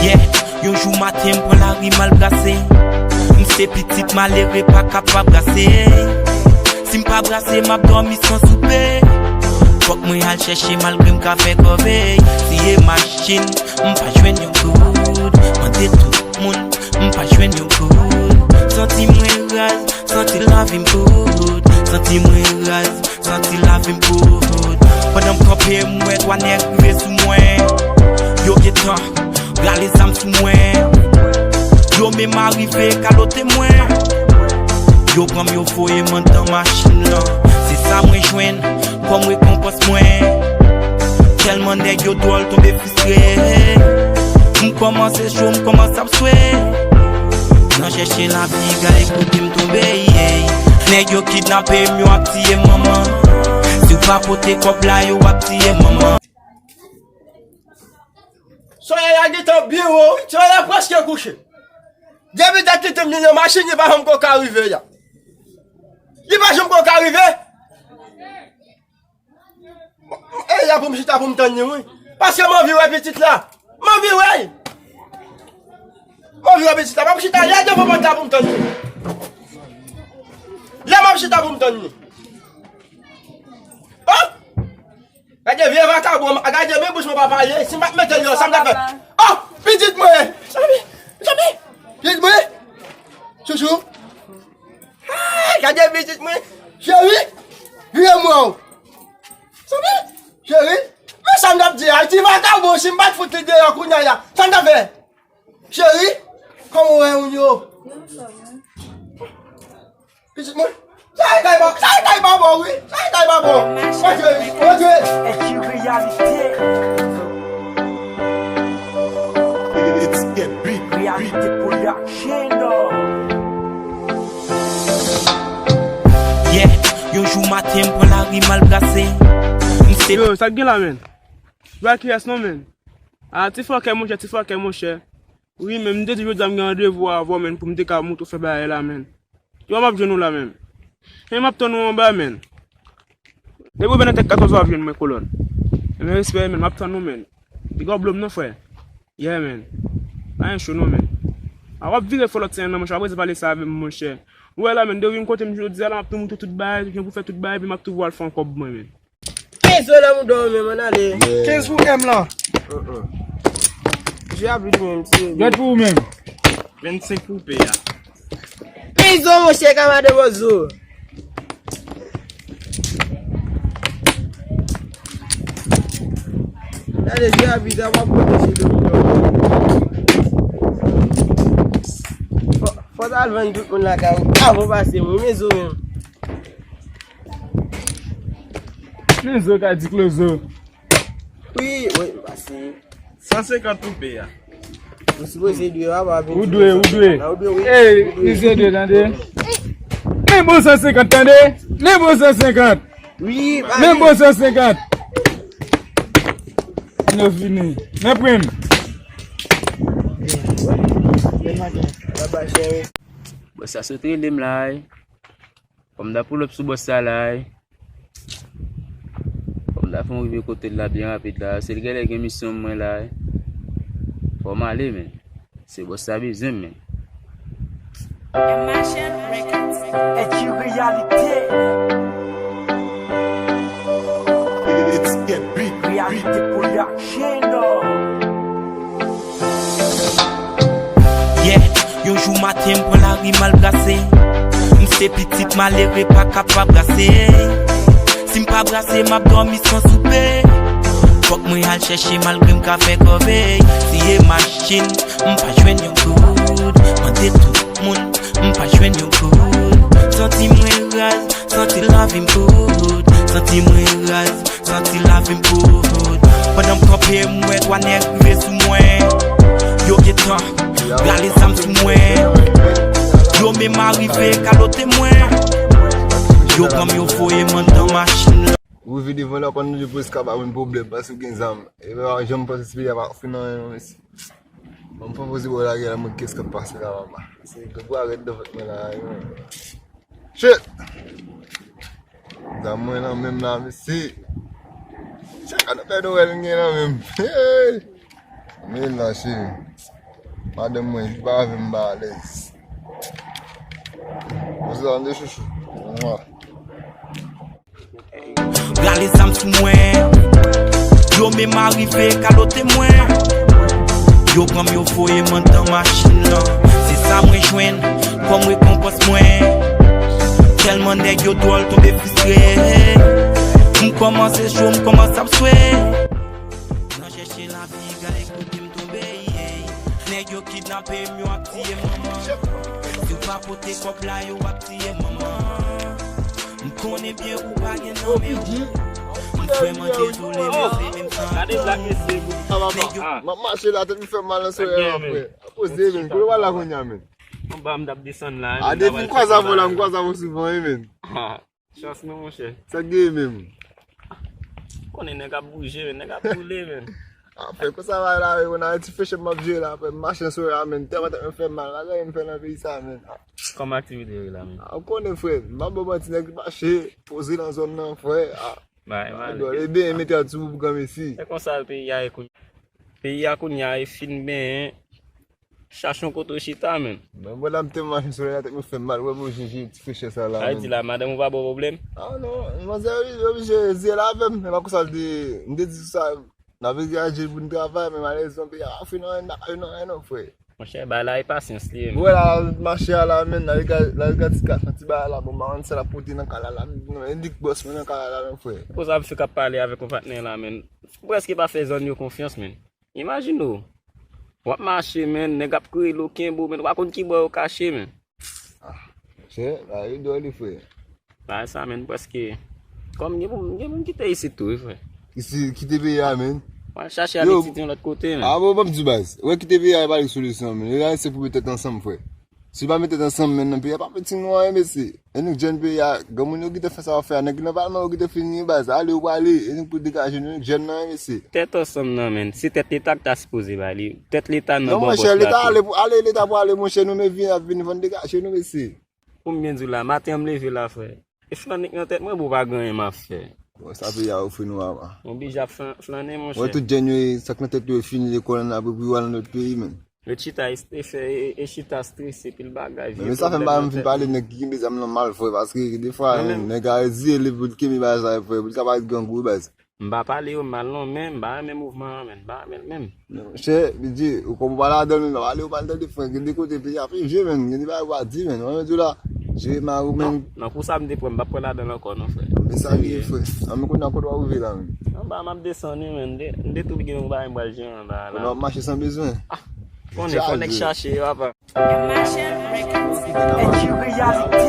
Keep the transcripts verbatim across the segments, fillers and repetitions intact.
Yeah, yon jou maten m pran lari m al brase. M se pitit malere pa ka pa brase. Si m pa brase, m ap dòmi san soupe. Fòk mwen al chèche malgre m ka fè kòvèy. Siye machin, m pa jwenn yon goud. Mande tout moun, m pa jwenn yon goud. Santi mwen raz, santi lavi m kout. Santi mwen raz, santi lavi m kout. Pandan m kanpe, m wè twa nèg rive sou mwen. Yo gentan rale zam sou mwen. Yo menm arive kalote mwen. Yo pran m, yo voye m anndan machin lan. Se sa mwen jwenn kòm rekonpans mwen. Tèlman nèg yo dwòl, tonbe fristre. M kòmanse cho, m kòmanse ap swe. Nan chèche lavi, gade kote m tonbe, yeah. Nèg yo kidnape m, yo ap tiye m, manman. Si w pa pote kòb la, yo ap tiye m, manman. Solèy la gentan byen wo, wi. Solèy la prèske kouche. Depi dat li te vin nan machin, li pa janm ko ka rive ya. Li pa janm ko ka rive. E ya pou m chita pou m tann li, wi. Paske m anvi wè pitit la. M anvi wè l. M anvi wè pitit la. M ap chita la devan pòt la pou m tann li. La m ap chita pou m tann li. Oh! Gade vye vakabon, gade men bouch mwen pa pale. Si m pa t mete l deyò, sa m t ap fè? Oh! Pitit mwen! Pitit mwen! Chouchou! Ay, gade pitit mwen. Cheri, vire m wè w. Sanble, cheri, men sa m t ap di a, ti vakabon, si m pa t fout li deyò kounye a, sa m t ap fè? Cheri, kòman w wè moun yo? Pitit mwen, sa e kay pa, sa e kay pa bon, wi. Sa e kay pa bon. Montre, montre. Eski reyalite. Reyalite pou la. Yeah, yon jou maten m pran lari m al brase. M se Yo, sa k gen la, menn? Ba kiyès non, menn? A, ti fòkè, monchè, ti fòkè, monchè. Wi, menn, m te di jodi a m gen randevou avè w, menn, pou m te ka montre w fè bagay la, menn. Yo, m ap jwenn ou la, menn. Hen, m ap tann ou anba, menn. Depi w rive nan tèt katòz, w ap jwenn mwen, kolòn. Enben, respè, menn, m ap tann ou, menn. Piga w blo m non, frè. Yeah, menn. Pa gen cho non, menn. A, w ap vire fò lòt sèn nan, monchè, w ap rete pale sa avè m, monchè. Ou wè la, menn, depi w vin kote m jodi a la, m ap tou montre tout bagay, jan pou fè tout bagay, epi m ap tou voye al fè yon kòb mwen, menn. Kenz dola pou dòmi, menn, ale. Kenz pou M lan. Jwe abit menm, ti. Dwèt pou ou menm. Vennsenk pou pè a. Kenz dola, monchè, ka madan Bozo. Gade, jwe abit, a w ap pwoteje do pou dòmi. Fò, fò t al vann tout moun lakay ou. Avan w pase, mwen, men zo menm. Men zo ka di klozo. Wi, wi, m pase. San senkant pou pè a. Ou sipoze dwe, papa, vin Ou dwe, ou dwe. Ou dwe, wi. Ey, misye dwe, tande. Men bon san senkant, tande. Men bon san senkant. Wi, men bon san senkant. Nou fini. Men pran m. Bòs la sot rele m la, wi. Fò m ta pull up sou bòs sa la, wi. Fò m ta fè yon rive kote l la byen rapid la. Se l genlè gen misyon mwen la, wi. Fò m ale, men. Se bòs sa bezwen m, men. Eski reyalite. Reyalite pou la. Yeah, yon jou maten m pran lari m al brase. M se pitit malere pa ka pa brase. Si m pa brase, m ap dòmi san soupe. Fòk mwen al chèche malgre m ka fè kòvèy. Siye machin, m pa jwenn yon goud. Mande tout moun, m pa jwenn yon goud. Santi mwen raz, santi lavi m kout. Santi mwen raz, santi lavi m kout. Pandan m kanpe, m wè twa nèg rive sou mwen. Yo gentan rale zam sou mwen. Yo menm arive kalote mwen. Yo pran m, yo voye m anndan machin lan. Ou vide van la, pandan nou plis ka ba mwen pwoblèm, paske w gen zam. E pa janm panse si peyi a pa fin anyen non, mesye. Ban m fè yon poze bò lagè la, mwen kès k ap pase la, papa. Se gwo arèt nan vant mwen la, yo. Shit! Zam mwen nan men m la, mesye. Gade pè Noël m gen nan men m. Hey! Men la, cheri. Madanm mwen, li pa avè m, m pa alèz. Poze la, m de chouchou. Mwa. Rale zam sou mwen. Yo menm arive kalote mwen. Yo pran m, yo voye m anndan machin nan. Se sa mwen jwenn kòm rekonpans mwen. Tèlman nèg yo dwòl, tonbe fristre. M kòmanse cho, m kòmanse ap swe. Nan chèche lavi, gade kote m tonbe, yeah. Nèg yo kidnape m, yo ap tiye manman. Si w pa pote kòb la, yo ap tiye manman. M konnen byen ou pa gen nan men w. M vrèman dezole, men se menm sa ankò. Nèg yo M ap mache la, tèt m fè mal nan solèy la, frè. Poze, men. Kote w al la kounye a, men? Anba m t ap desann la, a, depi m kwaze avè w la, m kwaze avè w souvan, wi, men. Chans nou, monchè. Sa k gen menm? Konnen nèg ap bouje, men, nèg ap boule, men. A, frè, konsa va la, wi, nan ti fechè m ap jere la, frè, m mache sou la, men, tèlman tèt mwen fè mal, pa gen anyen m fè nan peyi sa, men. Kòman aktivite yo ye la, men? A, ou konnen, frè, m pa ba w manti, nèg mache, poze nan zòn nan, frè, a. Bay, bay. Edward, e benyen mete a ti bout pou granmesi. Se konsa peyi a ye kounye a. Peyi a kounye a e fin benyen. Chache yon kote w chita, men. Mwen, mwen la, m te mache sou la, tèt mwen fè mal. Wè, mwen, jije ti frechè sa la, men. Sa vle di la, madanm ou pa ba w pwoblèm? A, non, manzè, wi, li oblije zye l avè m. E pa konsa l te, m te di sa, n ap vin gaje pou n travay, men malerezman, peyi a pa fin anyen, n pa ka jwenn anyen, non, frè. Monchè, bagay la e pasyans li ye, men. Wè la, mache a la, men, la, li ka, la, li ka ti ka santi bagay la, bon, m pa konn sa l ap pote nan kay la, la, non, e li k bòs mwen nan kay la, non, frè. Poze ap fèk ap pale avèk yon patnè la, men. Ou prèske pa fè zòn yo konfyans, men. Imajine w. W ap mache, men, nèg ap kreye lo kenbe w, men, ou pa konn ki bò yo kache, men. A, chè, la, e dòle, frè. Bagay sa, men, prèske. Kòm gen moun, gen moun ki te isit tou, wi, frè. Ki si, kite peyi a, men. W al chache abitid yon lòt kote, men. A, bon, ban m di w, baz. Wè, kite peyi a, e pa li k solisyon, men. Yo, se pou met tèt ansanm, frè. Si yo pa met tèt ansanm, men, nan peyi a, pa fouti nou anyen, mesye. E nou k jèn peyi a, granmoun yo kite fè sa yo fè a, nèg ki nan palman yo kite fini, baz. Ale, ou prale, e nou pou degaje nou, nou k jèn nan, mesye. Tèt ansanm nan, men. Se tèt leta k ta sipoze ba li. Tèt leta nan bon bòs la. Non, monchè, leta ale, ale, leta pou ale, monchè, nou, men vini, ap vini, fò n degaje nou, mesye. Pou m byen di w la, maten an m leve la, frè. E flannik nan tèt mwen, bon, pa gen anyen m ap fè. Bon, sa peyi a ofri nou, papa. M oblije ap flan-, flannen, monchè. Wè, tout jèn yo, sa k nan tèt yo, yo fini lekòl, ann apre pou yo al nan lòt peyi, men. Yo chita, e, e fè, e, e chita strese, pil bagay, vye pwoblèm nan tèt. Men sa fè m pa menm fin pale nèg ki kenbe zam nan mal, frè, paske defwa, nèg a reziye li pou l kenbe bagay sa, frè, pou l ka parèt grangou, baz. M pa pale yo mal non, men m pa renmen mouvman an, men m pa renmen l menm. Monchè, Bidye, ou kòm ou pa ladan l, men pa pale yo mal tande, frè. Gen de kote peyi a ap rive, men. Gen de bagay ou pa di, men. Mwen, mwen di w la, jere mari w, men. Non, non, pou sa m te pran, m p ap pran ladan l ankò, non, frè. Men sa rive, frè. An, men kounye a, kote w ap rive la, men? Anba, m ap desann, wi, men. M te, m te tou gen yon bagay m pral jere anba a la. Kounye a w ap mache san bezwen. Ah, konnen, fò nèg chache, papa. Edji Reyalite.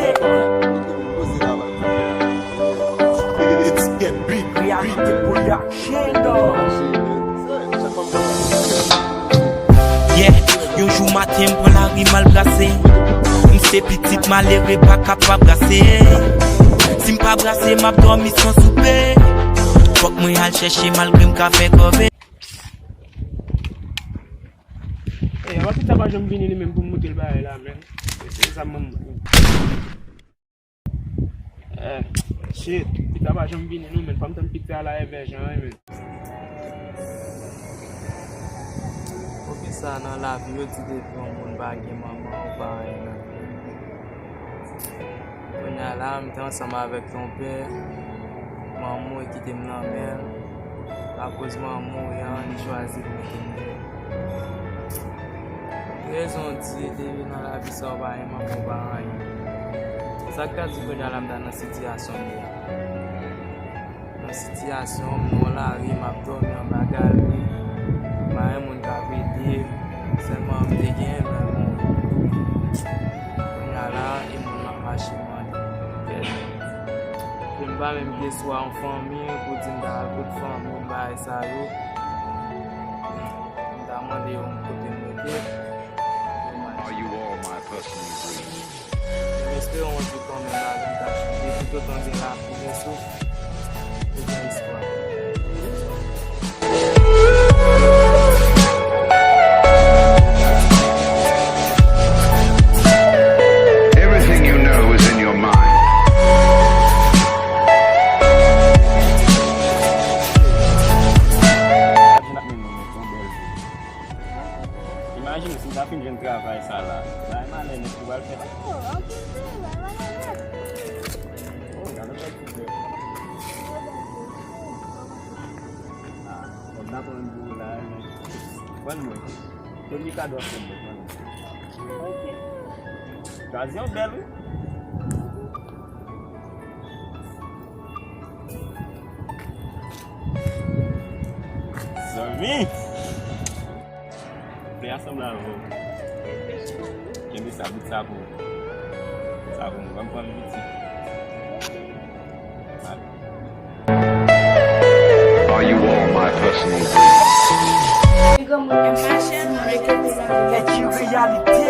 Reyalite Production. Yeah, yon jou maten m pran lari m al brase. M se pitit malere pa ka pa brase. Si m pa brase, m ap dòmi san soupe. Fòk mwen al chèche malgre m ka fè kòve. Eh, wè pita pa janm vini li menm pou m montre l bagay la, men. Se sa m ban m. Eh, shit, pita pa janm vini non, men. Fò m tann pita la, Evè Jan, wi, men. Poukisa nan lavi yo di depi yon moun pa gen manman ou pa anyen nan vi l? Kounye a la, m te ansanm avèk yon pè, manman w kite m nan men l. Akoz manman w an, li chwazi pou mete m nan men l. Rezon w di, depi nan lavi sa, w pa gen manman, w pa anyen. Sa k ka di kounye a la, m ta nan sitiyasyon m ye a? Nan sitiyasyon m, nan lari, m ap dòmi anba galri. M pa gen moun k ap ede m. Sèlman m te gen, men bon. Kounye a la, e moun nan ap mache mande m kèt. Pou m pa menm gen swa yon fanmi, pou di m ta al kot fanmi m, bagay sa yo. M ta mande yo kote m rete. Are you all my personal dreams? M espere yon jou kanmenm lavi m ta chanje, toutotan gen lavi, gen souf, e gen espwa. Everything you know is in your mind. Sa pran gwo la, wi. Ban mwen. Premye kado ap fè mwen, ban mwen. Ok. Chwazi yon bèl, wi. Zanmi! Fè a sanble avè w. Kenbe sa, bout sa pou ou. Sa pou mwen, ban m pran l piti. Are you all my personal dreams? Ti granmoun nan soti nan rete la. Kèt ki reyalite.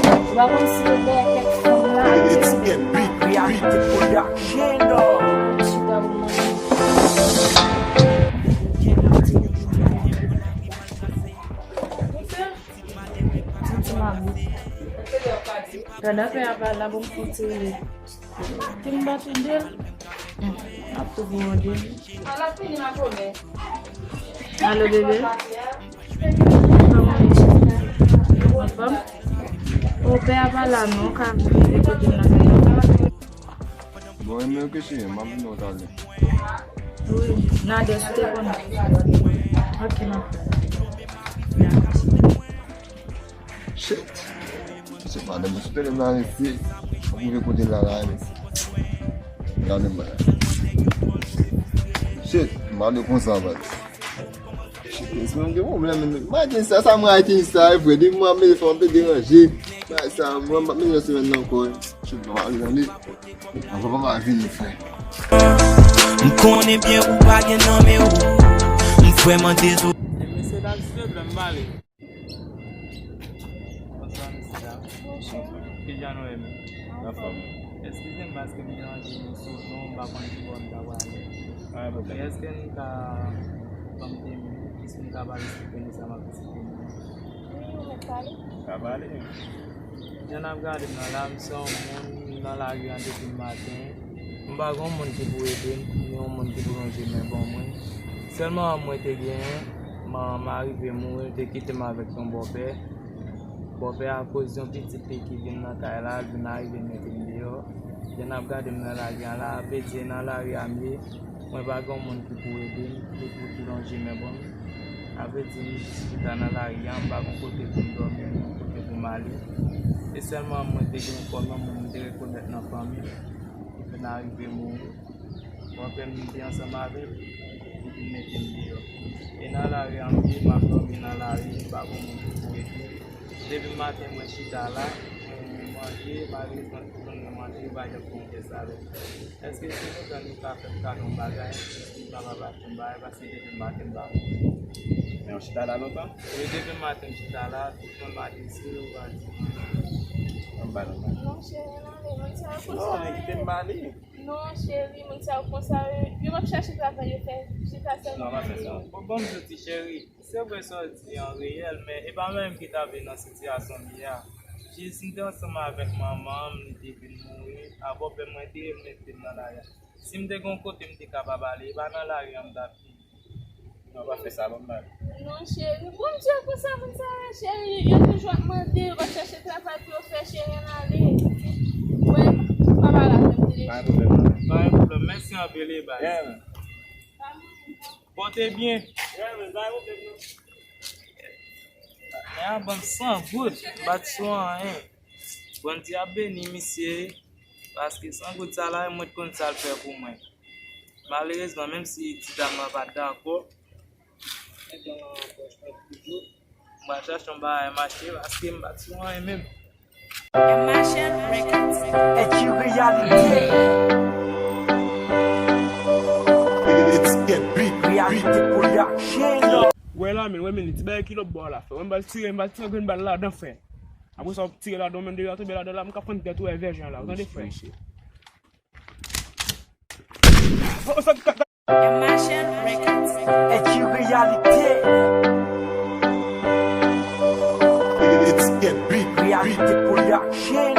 Ou pa konn si yo dèyè kèk fanm la. It's Get Beat, Beat Production. Chita pou mwen. Santi m a bout. Gade afè a pa la pou m fè ti rele. Te m pa tande l. Hmm. Ap tou pou mande. Alo, bebe. Kòman w ye? Anfòm? O, pè a pa la non, w ka vin kote m nan. Bon, e mwen ke cheri, m ap vin wè w talè. Wi, Nadès, ou te konnen. Ok, m ap fè. Shit. Shit, madanm, mwen sou telefòn la, mesye. Mwen rive kote l la, la, mesye. Gade mwen la. Shit, m ale konsa, man. Shit, mesye, mwen gen pwoblèm, men. Mwen gen sa, sa mwen gen sa, e vre. Depi mwen ap mete fò, mwen te deranje. Bagay sa, mwen pa mete semèn nan ankò. Shit, mwen ale, ale. Ankò, papa vini, frè. M konnen byen ou pa gen nan men ou. M vrèman dezole. Mesye, dat se blan m pale. Bonswa, mesye dam. Bonswa. Kijan nou ye menm? Anfòm. Eskize m paske m deranje nou sou non, m pa konn ki bò m ta prale. Pa gen pwoblèm. Men èske n ka ban m de minit, jis pou m ka pale, eksplike nou sa m ap eksplike nou? Wi, ou mèt pale. Ka pale. Jan n ap gade m nan la, m se yon moun nan lari an depi maten. M pa gen yon moun ki pou ede m, ni yon moun ki pou lonje men ban mwen. Sèl manman mwen te genyen, manman m arive mouri, li te kite m avèk yon bòpè. Bòpè a, akoz yon pitit li ki vin nan kay la, l vin arive mete m deyò. Jan n ap gade m nan lari an la, vle di nan lari a m ye, mwen pa gen yon moun ki pou ede m, ki pou, ki lonje men ban m. A vle di, m jis chita nan lari a, m pa gen kote pou m dòmi, ni yon kote pou m ale. E sèl manman mwen te gen kòm yon moun m te rekonèt nan fanmi m, ki vin arive mouri. Bòpè m te ansanm avè l, li vin mete m deyò. E nan lari a m ye, m ap dòmi nan lari, m pa gen moun ki pou ede m. Depi maten mwen chita la, mwen manje, malerezman tout moun mwen manje, yo pa janm fè yon pyès avè m. Èske si nou tan nou ka fè m kado yon bagay, èske m kapab achte yon bagay, paske depi maten m pa manje. Men w chita la lontan? Wi, depi maten m chita la, tout moun m adrese yo pa di. Ann ba l, ann ba l. Non, cheri, ann ale, moun sa yo konsa. Non, kite m ba li. Non, cheri, moun sa yo konsa, yo, yo p ap chache travay yo fè, chita sèlman. Non, pa fè sa. Bon, bon, m di w, ti cheri, se vre sa w di an reyèl, men e pa mwen menm ki ta vin nan sitiyasyon m ye a. Jis m te ansanm avèk manman m, li te vin mouri, a bòpè mwen te mete m nan lari a. Si m te gen yon kote m te kapab ale, e pa nan lari a m t ap viv. Non, pa fè sa, ban m ba l. Non, cheri. Bondye konsa moun sa yo, cheri. Yo toujou ap mande, yo p ap chache travay pou yo fè, cheri, ann ale. Wè, papa la fè m telefòn. Pa gen pwoblèm, non. Pa gen pwoblèm. Mèsi anpil, e baz. Yeah, man. Pòte byen. Yeah, man. Pa gen pwoblèm, non. Men a ban m san goud, m pa t sou anyen. Bondye ap beni misye, paske san goud sa la, mwen t konn sa l fè pou mwen. Malerezman, menm si ti dam nan pa t dakò, mwen gen nan pòch mwen toujou. M pral chache yon bagay m achte, paske m pa t sou anyen menm. Kèt ki reyalite. It's Get Beat, Beat Production. Wè la, men, wè, men, ti bagay ki lòt bò la, frè. Wè, m pral tire, m pral tire grenn bal ladan, frè. Apre sa, w tire ladan, w menm deja tonbe ladan la, m ka fann tèt ou, wè, vèjan la, w tande, frè? Oh, sa, ka, ka. Kèt ki reyalite. It's Get Beat, Reality Production.